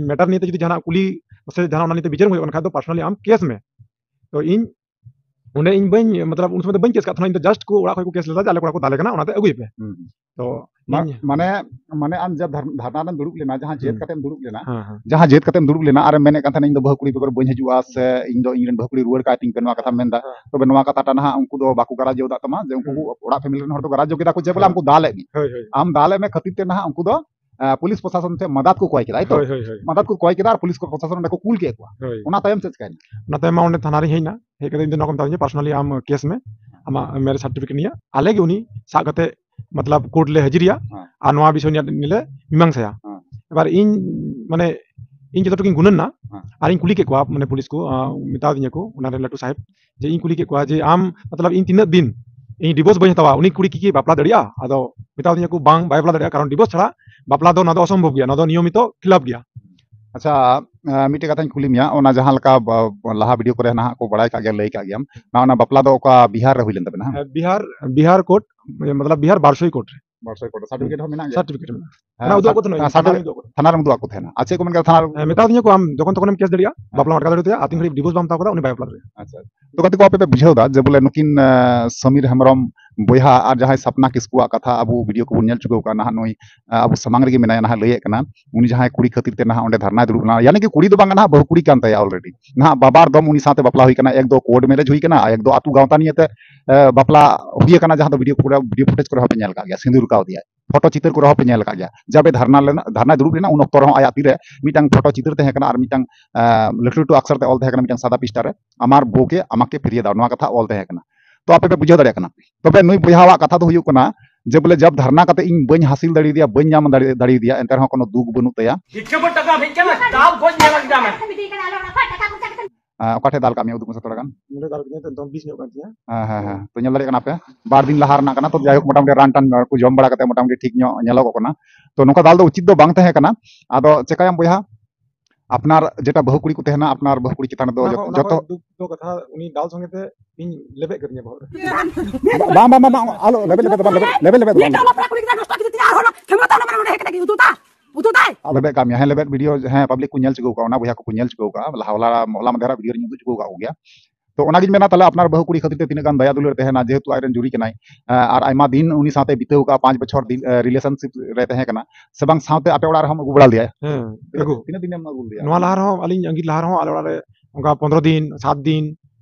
ᱢᱮᱴᱟᱨ ᱱᱤᱭᱮ ᱛᱮ ᱡᱩᱫᱤ ᱡᱟᱦᱟᱱᱟᱜ ᱠᱩᱞᱤ ᱥᱮ ᱡᱟᱦᱟᱱᱟᱜ ᱚᱱᱟ ᱱᱤᱭᱮ ᱛᱮ ᱵᱤᱪᱟᱹᱨ ᱦᱩᱭᱩᱜ ᱠᱟᱱ ᱠᱷᱟᱡ ᱫᱚ personally ᱟᱢ ᱠᱮᱥ ᱢᱮ᱾ ᱛᱚ ᱤᱧ ᱚᱸᱰᱮ ᱤᱧ ᱵᱟᱹᱧ, ᱢᱚᱛᱞᱚᱵ ᱩᱱ ᱥᱚᱢᱚᱭ ᱫᱚ ᱵᱟᱹᱧ ᱠᱮᱥ ᱠᱟᱜ ᱛᱟᱦᱮᱱᱟ, ᱤᱧ ᱫᱚ just ᱠᱚ ᱚᱲᱟᱜ ᱠᱷᱚᱡ ᱠᱚ ᱠᱮᱥ ᱞᱮᱫᱟ ᱡᱮ ᱟᱞᱮ ᱠᱚᱲᱟ ᱠᱚ ᱫᱟᱞᱮ ᱠᱟᱱᱟ, ᱚᱱᱟᱛᱮ ᱟᱹᱜᱩᱭ ᱯᱮ᱾ ᱦᱩᱸ, ᱦᱩᱸ᱾ ᱛᱚ ᱢᱟ-, ᱤᱧ ᱢᱟᱱᱮ, ᱢᱟᱱᱮ ᱟᱢ ᱡᱟ ᱫᱷᱟᱨ-, ᱫᱷᱟᱨᱱᱟ ᱨᱮᱢ ᱫᱩᱲᱩᱵ ᱞᱮᱱᱟ, ᱡᱟᱦᱟᱸ ᱡᱮᱫ ᱦᱩᱸ᱾ ᱠᱟᱛᱮᱢ ᱫᱩᱲᱩᱵ ᱞᱮᱱᱟ, ᱦᱮᱸ, ᱦᱮᱸ᱾ ᱡᱟᱦᱟᱸ ᱡᱮᱫ ᱠᱟᱛᱮᱢ ᱫᱩᱲᱩᱵ ᱞᱮᱱᱟ ᱟᱨᱮᱢ ᱢᱮᱱᱮᱫ ᱠᱟᱱ ᱛᱟᱦᱮᱱᱟ, "ᱤᱧ ᱫᱚ ᱵᱟᱹᱦᱩ ᱠᱩᱲᱤ ᱵᱮᱜᱚᱨ ᱵᱟᱹᱧ ᱦᱤᱡᱩᱜᱼᱟ" ᱥᱮ "ᱤᱧ ᱫᱚ ᱤᱧ ᱨᱮᱱ ᱵᱟᱹᱦᱩ ᱠᱩᱲᱤ ᱨᱩᱣᱟᱹᱲ ᱠᱟᱭ ᱛᱤᱧ ᱯᱮ", ᱱᱚᱣᱟ ᱠᱟᱛᱷᱟᱢ ᱢᱮᱱᱫᱟ᱾ ᱦᱮᱸ᱾ ᱛᱚᱵᱮ ᱱᱚᱣᱟ ᱠᱟᱛᱷᱟᱴᱟᱜ ᱱᱟᱦᱟᱜ ᱩᱱᱠᱩ ᱫᱚ ᱵᱟᱠᱚ ᱜᱟᱨᱟᱡᱽ ᱡᱚ ᱫᱟᱜ ᱛᱟᱢᱟ, ᱡᱮ ᱩᱱᱠᱩ ᱦᱩᱸ᱾ ᱠᱚ ᱚᱲᱟᱜ ᱯᱷᱮᱢᱤᱞᱤ ᱨᱮᱱ ᱦᱚᱲ ᱫᱚ ᱜᱟᱨᱟᱡᱽ ᱡᱚ ᱠᱮᱫᱟ ᱠᱚ ᱡᱮ ᱵᱚᱞᱮ ᱦᱳᱭ᱾ ᱟᱢ ᱠᱚ ᱫᱟᱞᱮᱫ ᱢᱮ᱾ ᱦᱳᱭ, ᱦᱳᱭ᱾ ᱟᱢ ᱫᱟᱞᱮᱫ ᱢᱮ ᱠᱷᱟᱹᱛᱤᱨ ᱛᱮ ᱱᱟᱦᱟᱜ ᱩᱱᱠᱩ ᱫᱚ, ᱟ, ᱯᱩᱞᱤᱥ ᱯᱨᱚᱥᱟᱥᱚᱱ ᱴᱷᱮᱱ ᱢᱟᱫᱟᱫ ᱠᱚ ᱠᱚᱭ ᱠᱮᱫᱟ, ᱛᱚ? ᱦᱳᱭ, ᱦᱳᱭ, ᱦᱳᱭ᱾ ᱢᱟᱫᱟᱫ ᱠᱚ ᱠᱚᱭ ᱠᱮᱫᱟ ᱟᱨ ᱯᱩᱞᱤᱥ ᱠᱚ ᱯᱨᱚᱥᱟᱥᱚᱱ ᱚᱸᱰᱮ ᱠᱚ ᱠᱩᱞ ᱠᱮᱫ ᱠᱚᱣᱟ᱾ ᱦᱳᱭ᱾ ᱚᱱᱟ ᱛᱟᱭᱚᱢ ᱪᱮᱫ ᱪᱤᱠᱟᱭᱮᱱᱟ? ᱚᱱᱟ ᱛᱟᱭᱚᱢ ᱢᱟ ᱚᱸᱰᱮ ᱛᱷᱟᱱᱟ ᱨᱤᱧ ᱦᱮᱡ ᱮᱱᱟ, ᱦᱮᱡ ᱠᱟᱛᱮ ᱤᱧ ᱫᱚ ᱱᱚᱣᱟ ᱠᱚ ᱢᱮᱛᱟᱫᱤᱧᱟ, personally ᱟᱢ ᱠᱮᱥ ᱢᱮ, ᱟᱢᱟᱜ ᱢᱮᱨᱮᱡᱽ ᱥᱟᱨᱴᱤᱯᱷᱤᱠᱮᱴ ᱱᱤᱭᱮ, ᱟᱞᱮ ᱜᱮ ᱩᱱᱤ ᱥᱟᱵ ᱠᱟᱛᱮ ᱢᱚᱛᱞᱚᱵ ᱠᱳᱨᱴ ᱞᱮ ᱦᱟᱹᱡᱤᱨᱮᱭᱟ ᱦᱮᱸ᱾ ᱟᱨ ᱱᱚᱣᱟ ᱵᱤᱥᱚᱭ ᱱᱤᱭᱮ ᱞᱮ ᱢᱤᱢᱟᱝᱥᱟᱭᱟ᱾ ᱦᱮᱸ᱾ ᱮᱵᱟᱨ ᱤᱧ ᱢᱟᱱᱮ ᱤᱧ ᱡᱚᱛᱚ ᱴᱩᱠᱩᱧ ᱜᱩᱱᱟᱹᱱ ᱱᱟ ᱦᱮᱸ᱾ ᱟᱨ ᱤᱧ ᱠᱩᱞᱤ ᱠᱮᱫ ᱠᱚᱣᱟ ᱢᱟᱱᱮ ᱯᱩᱞᱤᱥ ᱠᱚ, ᱟᱸ, ᱢᱮᱛᱟ ᱫᱤᱧᱟ ᱠᱚ ᱚᱱᱟ ᱨᱮᱱ ᱞᱟᱹᱴᱩ ᱥᱟᱦᱮᱵᱽ ᱡᱮ ᱤᱧ ᱠᱩᱞᱤ ᱠᱮᱫ ᱠᱚᱣᱟ ᱡᱮ ᱟᱢ ᱢᱚᱛᱞᱚᱵ ᱤᱧ ᱛᱤᱱᱟᱹᱜ ᱫᱤᱱ ᱤᱧ ᱰᱤᱵᱳᱨᱥ ᱵᱟᱹᱧ ᱦᱟᱛᱟᱣᱟ, ᱩᱱᱤ ᱠᱩᱲᱤ ᱠᱤ ᱠᱤ ᱵᱟᱯᱞᱟ ᱫᱟᱲᱮᱭᱟᱜᱼᱟ? ᱟᱫᱚ ᱢᱮᱛᱟ ᱫᱤᱧᱟ ᱠᱚ ᱵᱟᱝ, ᱵᱟᱭ ᱵᱟᱯᱞᱟ ᱫᱟᱲᱮᱭᱟᱜᱼᱟ, ᱠᱟᱨᱚᱱ ᱰᱤᱵᱳᱨᱥ ᱪᱷᱟᱲᱟ ᱵᱟᱯᱞᱟ ᱫᱚ ᱚᱱᱟ ᱫᱚ ᱚᱥᱚᱢᱵᱷᱚᱵ ᱜᱮᱭᱟ, ᱱᱚᱣᱟ ᱫᱚ ᱱᱤᱭᱚᱢᱤᱛᱚ ᱠᱷᱤᱞᱟᱯ ᱜᱮᱭᱟ᱾ ᱟᱪᱪᱷᱟ, ᱟᱸ, ᱢᱤᱫᱴᱮᱡ ᱠᱟᱛᱷᱟᱧ ᱠᱩᱞᱤ ᱢᱮᱭᱟ, ᱚᱱᱟ ᱡᱟᱦᱟᱸ ᱞᱮᱠᱟ ᱵᱟ-, ᱞᱟᱦᱟ ᱵᱷᱤᱰᱤᱭᱳ ᱠᱚᱨᱮ ᱱᱟᱦᱟᱜ ᱠᱚ ᱵᱟᱲᱟᱭ ᱠᱟᱜ ᱜᱮᱭᱟ, ᱞᱟᱹᱭ ᱠᱟᱜ ᱜᱮᱭᱟᱢ, ᱱᱚᱣᱟ, ᱚᱱᱟ ᱵᱟᱯᱞᱟ ᱫᱚ ᱚᱠᱟ ᱵᱤᱦᱟᱨ ᱨᱮ ᱦᱩᱭ ᱞᱮᱱ ᱛᱟᱵᱮᱱᱟ, ᱦᱮᱸ? ᱦᱮᱸ, ᱵᱤᱦᱟᱨ, ᱵᱤᱦᱟᱨ ᱠᱳᱨᱴ, ᱢᱚᱛᱞᱚᱵ ᱵᱤᱦᱟᱨ ᱵᱟᱨᱥᱚᱭ ᱠᱳᱨᱴ ᱨᱮ᱾ ᱵᱟᱨᱥᱚᱭ ᱠᱳᱨᱴ ᱨᱮ ᱥᱟᱨᱴᱤᱯᱷᱤᱠᱮᱴ ᱦᱚᱸ ᱢᱮᱱᱟᱜ ᱜᱮᱭᱟ? ᱥᱟᱨᱴᱤᱯᱷᱤᱠᱮᱴ ᱢᱮᱱᱟᱜᱼᱟ᱾ ᱦᱮᱸ, ᱚᱱᱟ ᱩᱫᱩᱜ ᱟᱠᱚ ᱛᱟᱦᱮᱱᱟ, ᱥᱟᱨ-, ᱛᱷᱟᱱᱟ ᱨᱮ ᱥᱟᱨᱴᱤᱯᱷᱤᱠᱮᱴ ᱩᱫᱩᱜ ᱟᱠᱚ ᱛᱟᱦᱮᱱᱟ᱾ ᱟᱨ ᱪᱮᱫ ᱠᱚ ᱢᱮᱱ ᱠᱮᱫᱟ ᱛᱷᱟᱱᱟ ᱨᱮ? ᱦᱮᱸ, ᱢᱮᱛᱟ ᱫᱤᱧᱟ ᱠᱚ, "ᱟᱢ ᱡᱚᱠᱷᱚᱱ ᱛᱚᱠᱷᱚᱱᱮᱢ ᱠᱮᱥ ᱫᱟᱲᱮᱭᱟᱜᱼᱟ, ᱦᱮᱸ᱾ ᱵᱟᱯᱞᱟᱢ ᱟᱴᱠᱟᱣ ᱫᱟᱲᱮᱭᱟᱜᱼᱟ, ᱟᱨ ᱛᱤᱱ ᱜᱷᱟᱹᱲᱤᱡ ᱰᱤᱵᱳᱨᱥ ᱵᱟᱢ ᱦᱟᱛᱟᱣ ᱠᱟᱫᱟ, ᱩᱱᱤ ᱵᱟᱭ ᱵᱟᱯᱞᱟ ᱫᱟᱲᱮᱭᱟᱜᱼᱟ᱾" ᱟᱪᱪᱷᱟ᱾ ᱛᱚ ᱜᱟᱛᱮ ᱠᱚ, ᱟᱯᱮ ᱯᱮ ᱵᱩᱡᱷᱟᱹᱣ ᱫᱟ ᱡᱮ ᱵᱚᱞᱮ ᱱᱩᱠᱤᱱ, ᱟᱸ, ᱥᱚᱢᱤᱨ ᱦᱮᱢᱵᱨᱚᱢ ᱵᱚᱭᱦᱟ ᱟᱨ ᱡᱟᱦᱟᱸᱭ ᱥᱟᱯᱱᱟ ᱠᱤᱥᱠᱩᱣᱟᱜ ᱠᱟᱛᱷᱟ ᱟᱵᱚ ᱵᱷᱤᱰᱤᱭᱳ ᱠᱚᱵᱚᱱ ᱧᱮᱞ ᱪᱩᱠᱟᱹᱣ ᱠᱟᱜᱼᱟ, ᱱᱟᱦᱟᱜ ᱱᱩᱭ, ᱟ, ᱟᱵᱚ ᱥᱟᱢᱟᱝ ᱨᱮᱜᱮ ᱢᱮᱱᱟᱭᱟ, ᱱᱟᱦᱟᱜ ᱞᱟᱹᱭᱮᱫ ᱠᱟᱱᱟ, ᱩᱱᱤ ᱡᱟᱦᱟᱸᱭ ᱠᱩᱲᱤ ᱠᱷᱟᱹᱛᱤᱨ ᱛᱮ ᱱᱟᱦᱟᱜ ᱚᱸᱰᱮ ᱫᱷᱟᱨᱱᱟᱭ ᱫᱩᱲᱩᱵ ᱞᱮᱱᱟ, ᱭᱟᱱᱤ ᱠᱤ ᱠᱩᱲᱤ ᱫᱚ ᱵᱟᱝ ᱠᱟᱱᱟ, ᱱᱟᱦᱟᱜ ᱵᱟᱹᱦᱩ ᱠᱩᱲᱤ ᱠᱟᱱ ᱛᱟᱭᱟ already᱾ ᱱᱟᱦᱟᱜ ᱵᱟᱵᱟᱨ ᱫᱚᱢ ᱩᱱᱤ ᱥᱟᱶᱛᱮ ᱵᱟᱯᱞᱟ ᱦᱩᱭ ᱠᱟᱱᱟ, ᱮᱠ ᱫᱚ ᱠᱳᱨᱴ ᱢᱮᱨᱮᱡᱽ ᱦᱩᱭ ᱠᱟᱱᱟ, ᱮᱠ ᱫᱚ ᱟᱹᱛᱩ ᱜᱟᱶᱛᱟ ᱱᱤᱭᱮᱛᱮ, ᱮ, ᱵᱟᱯᱞᱟ ᱦᱩᱭ ᱟᱠᱟᱱᱟ, ᱡᱟᱦᱟᱸ ᱫᱚ ᱵᱷᱤᱰᱤᱭᱳ ᱯᱷᱩᱴᱮᱡᱽ ᱠᱚᱨᱮ ᱦᱚᱸᱯᱮ ᱧᱮᱞ ᱠᱟᱜ ᱜᱮᱭᱟ, ᱥᱤᱸᱫᱩᱨ ᱠᱟᱣᱫᱮᱭᱟᱭ, ᱯᱷᱳᱴᱳ ᱪᱤᱛᱟᱹᱨ ᱠᱚᱨᱮ ᱦᱚᱸᱯᱮ ᱧᱮᱞ ᱠᱟᱜ ᱜᱮᱭᱟ᱾ ᱡᱟᱵᱮ ᱫᱷᱟᱨᱱᱟ ᱞᱮᱱᱟ, ᱫᱷᱟᱨᱱᱟᱭ ᱫᱩᱲᱩᱵ ᱞᱮᱱᱟ, ᱩᱱ ᱚᱠᱛᱚ ᱨᱮᱦᱚᱸ ᱟᱭᱟᱜ ᱛᱤᱨᱮ ᱢᱤᱫᱴᱟᱝ ᱯᱷᱳᱴᱳ ᱪᱤᱛᱟᱹᱨ ᱛᱟᱦᱮᱸ ᱠᱟᱱᱟ ᱟᱨ ᱢᱤᱫᱴᱟᱝ, ᱮ, ᱞᱟᱹᱴᱩ ᱞᱟᱹᱴᱩ ᱟᱠᱥᱚᱨ ᱛᱮ ᱚᱞ ᱛᱟᱦᱮᱸ ᱠᱟᱱᱟ ᱢᱤᱫᱴᱟᱝ ᱥᱟᱫᱟ ᱯᱤᱥᱴᱟ ᱨᱮ, "ᱟᱢᱟᱨ ᱵᱳ ᱠᱮ ᱟᱢᱟᱠᱮ ᱯᱷᱤᱨᱤᱭᱮ ᱫᱟᱣ", ᱱᱚᱣᱟ ᱠᱟᱛᱷᱟ ᱚᱞ ᱛᱟᱦᱮᱸ ᱠᱟᱱᱟ᱾ ᱛᱚ ᱟᱯᱮ ᱯᱮ ᱵᱩᱡᱷᱟᱹᱣ ᱫᱟᱲᱮᱭᱟᱜ ᱠᱟᱱᱟ᱾ ᱛᱚᱵᱮ ᱱᱩᱭ ᱵᱚᱭᱦᱟᱣᱟᱜ ᱠᱟᱛᱷᱟ ᱫᱚ ᱦᱩᱭᱩᱜ ᱠᱟᱱᱟ ᱡᱮ ᱵᱚᱞᱮ ᱡᱟᱵ ᱫᱷᱟᱨᱱᱟ ᱠᱟᱛᱮ ᱤᱧ ᱵᱟᱹᱧ ᱦᱟᱥᱤᱞ ᱫᱟᱲᱮᱭᱟᱫᱮᱭᱟ, ᱵᱟᱹᱧ ᱧᱟᱢ ᱫᱟᱲᱮ, ᱫᱟᱲᱮᱭᱟᱫᱮᱭᱟ, ᱮᱱᱛᱮ ᱨᱮᱦᱚᱸ ᱠᱳᱱᱳ ᱫᱩᱠ ᱵᱟᱹᱱᱩᱜ ᱛᱟᱭᱟ᱾ ᱦᱤᱡᱩᱜ ᱢᱮ, ᱴᱟᱠᱟ ᱦᱮᱡ ᱠᱟᱱᱟ, ᱫᱟᱞ ᱜᱚᱡ ᱧᱮᱞ ᱟᱠᱟᱫᱟ ᱢᱮ᱾ ᱟᱸ, ᱚᱠᱟ ᱴᱷᱮᱡ ᱫᱟᱞ ᱠᱟᱜ ᱢᱮᱭᱟ? ᱩᱫᱩᱜ ᱢᱮᱥᱮ ᱛᱷᱚᱲᱟ ᱜᱟᱱ᱾ ᱱᱚᱰᱮ ᱫᱟᱞ ᱠᱟᱹᱫᱤᱧᱟ ᱛᱚ, ᱮᱠᱫᱚᱢ ᱵᱤᱥ ᱧᱚᱜ ᱠᱟᱱ ᱛᱤᱧᱟ᱾ ᱦᱮᱸ, ᱦᱮᱸ, ᱦᱮᱸ᱾ ᱛᱚ ᱧᱮᱞ ᱫᱟᱲᱮᱭᱟᱜ ᱠᱟᱱᱟ ᱯᱮ, ᱵᱟᱨ ᱫᱤᱱ ᱞᱟᱦᱟ ᱨᱮᱱᱟᱜ ᱠᱟᱱᱟ᱾ ᱛᱚ ᱡᱟᱭᱦᱳᱠ, ᱢᱚᱴᱟᱢᱩᱴᱤ ᱨᱟᱱ ᱴᱟᱱ ᱠᱚ ᱡᱚᱢ ᱵᱟᱲᱟ ᱠᱟᱛᱮ ᱢᱚᱴᱟᱢᱩᱴᱤ ᱴᱷᱤᱠ ᱧᱚᱜ ᱧᱮᱞᱚᱜᱚᱜ ᱠᱟᱱᱟ᱾ ᱛᱚ ᱱᱚᱝᱠᱟ ᱫᱟᱞ ᱫᱚ ᱩᱪᱤᱛ ᱫᱚ ᱵᱟᱝ ᱛᱟᱦᱮᱸ ᱠᱟᱱᱟ᱾ ᱟᱫᱚ ᱪᱮᱠᱟᱭᱟᱢ ᱵᱚᱭᱦᱟ, ᱟᱯᱱᱟᱨ ᱡᱮᱴᱟ ᱵᱟᱹᱦᱩ ᱠᱩᱲᱤ ᱠᱚ ᱛᱟᱦᱮᱱᱟ, ᱟᱯᱱᱟᱨ ᱵᱟᱹᱦᱩ ᱠᱩᱲᱤ ᱪᱮᱛᱟᱱ ᱨᱮᱫᱚ ᱚᱱᱟ ᱡᱚᱛᱚ, ᱠᱷᱚᱱ, ᱚᱱᱟ ᱡᱚᱛᱚ ᱠᱷᱚᱱ ᱫᱩᱠ ᱫᱚ ᱠᱟᱛᱷᱟ, ᱩᱱᱤ ᱫᱟᱞ ᱥᱚᱸᱜᱮ ᱛᱮ ᱤᱧ ᱞᱮᱵᱮᱫ ᱠᱟᱹᱫᱤᱧᱟ ᱵᱚᱦᱚᱜ ᱨᱮ᱾ ᱵᱟᱝ, ᱵᱟᱝ, ᱵᱟᱝ, ᱵᱟᱝ, ᱟᱞᱚ, ᱞᱮᱵᱮᱫ, ᱞᱮᱵᱮᱫ ᱫᱚ ᱵᱟᱝ, ᱞᱮᱵᱮᱫ, ᱞᱮᱵᱮᱫ, ᱞᱮᱵᱮᱫ ᱫᱚ ᱵᱟᱝ᱾ ᱢᱤᱫᱴᱟᱝ ᱵᱟᱯᱞᱟ ᱠᱩᱲᱤ ᱜᱤᱫᱽᱨᱟᱹ ᱱᱚᱥᱴᱚ ᱠᱮᱫᱮ ᱛᱤᱧᱟ, ᱟᱨᱦᱚᱸ ᱠᱷᱮᱢᱞᱟ ᱛᱟᱦᱮᱱᱟ, ᱢᱟᱱᱮ ᱱᱚᱰᱮ ᱦᱮᱡ ᱠᱟᱛᱮ ᱩᱫᱩᱜ ᱫᱟ, ᱩᱫᱩᱜ ᱫᱟᱭ᱾ ᱟᱞᱚ ᱞᱮᱵᱮᱫ ᱠᱟᱜ ᱢᱮᱭᱟ, ᱦᱮᱸ, ᱞᱮᱵᱮᱫ ᱵᱷᱤᱰᱤᱭᱳ, ᱦᱮᱸ, ᱯᱟᱵᱽᱞᱤᱠ ᱠᱚ ᱧᱮᱞ ᱪᱩᱠᱟᱹᱣ ᱠᱟᱜᱼᱟ, ᱚᱱᱟ ᱵᱚᱭᱦᱟ ᱠᱚᱠᱚ ᱧᱮᱞ ᱪᱩᱠᱟᱹᱣ ᱠᱟᱜᱼᱟ, ᱞᱟᱦᱟ ᱦᱚᱞᱟ, ᱦᱚᱞᱟ ᱢᱟᱫᱷᱮᱨᱟᱜ ᱵᱷᱤᱰᱤᱭᱳᱧ ᱩᱫᱩᱜ ᱪᱩᱠᱟᱹᱣ ᱠᱟᱜ ᱠᱚᱜᱮᱭᱟ᱾ ᱛᱚ ᱚᱱᱟᱜᱤᱧ ᱢᱮᱱᱟ, ᱛᱟᱦᱞᱮ ᱟᱯᱱᱟᱨ ᱵᱟᱹᱦᱩ ᱠᱩᱲᱤ ᱠᱷᱟᱹᱛᱤᱨ ᱛᱮ ᱛᱤᱱᱟᱹᱜ ᱜᱟᱱ ᱫᱟᱭᱟ ᱫᱩᱞᱟᱹᱲ ᱛᱟᱦᱮᱱᱟ, ᱡᱮᱦᱮᱛᱩ ᱟᱡᱨᱮᱱ ᱡᱩᱨᱤ ᱠᱟᱱᱟᱭ, ᱟᱨ ᱟᱭᱢᱟ ᱫᱤᱱ ᱩᱱᱤ ᱥᱟᱶᱛᱮ ᱵᱤᱛᱟᱹᱣ ᱠᱟᱜᱼᱟ, ᱯᱟᱸᱪ ᱵᱚᱪᱷᱚᱨ ᱫᱤᱱ, ᱨᱤᱞᱮᱥᱚᱱᱥᱤᱯ ᱨᱮ ᱛᱟᱦᱮᱸ ᱠᱟᱱᱟ, ᱥᱮ ᱵᱟᱝ ᱥᱟᱶᱛᱮ ᱟᱯᱮ ᱚᱲᱟᱜ ᱨᱮᱦᱚᱸ ᱟᱹᱜᱩ ᱵᱟᱲᱟ ᱞᱮᱫᱮᱭᱟ? ᱦᱮᱸ, ᱛᱤᱱᱟᱹᱜ, ᱟᱹᱜᱩ᱾ ᱛᱤᱱᱟᱹᱜ ᱫᱤᱱᱮᱢ ᱟᱹᱜᱩ ᱞᱮᱫᱮᱭᱟ? ᱱᱚᱣᱟ ᱞᱟᱦᱟ ᱨᱮᱦᱚᱸ, ᱟᱹᱞᱤᱧ ᱟᱸᱜᱤᱨ ᱞᱟᱦᱟ ᱨᱮᱦᱚᱸ ᱟᱞᱮ ᱚᱲᱟᱜ ᱨᱮ ᱚᱱᱠᱟ ᱯᱚᱱᱨᱚ ᱫᱤᱱ, ᱥᱟᱛ ᱫᱤᱱ,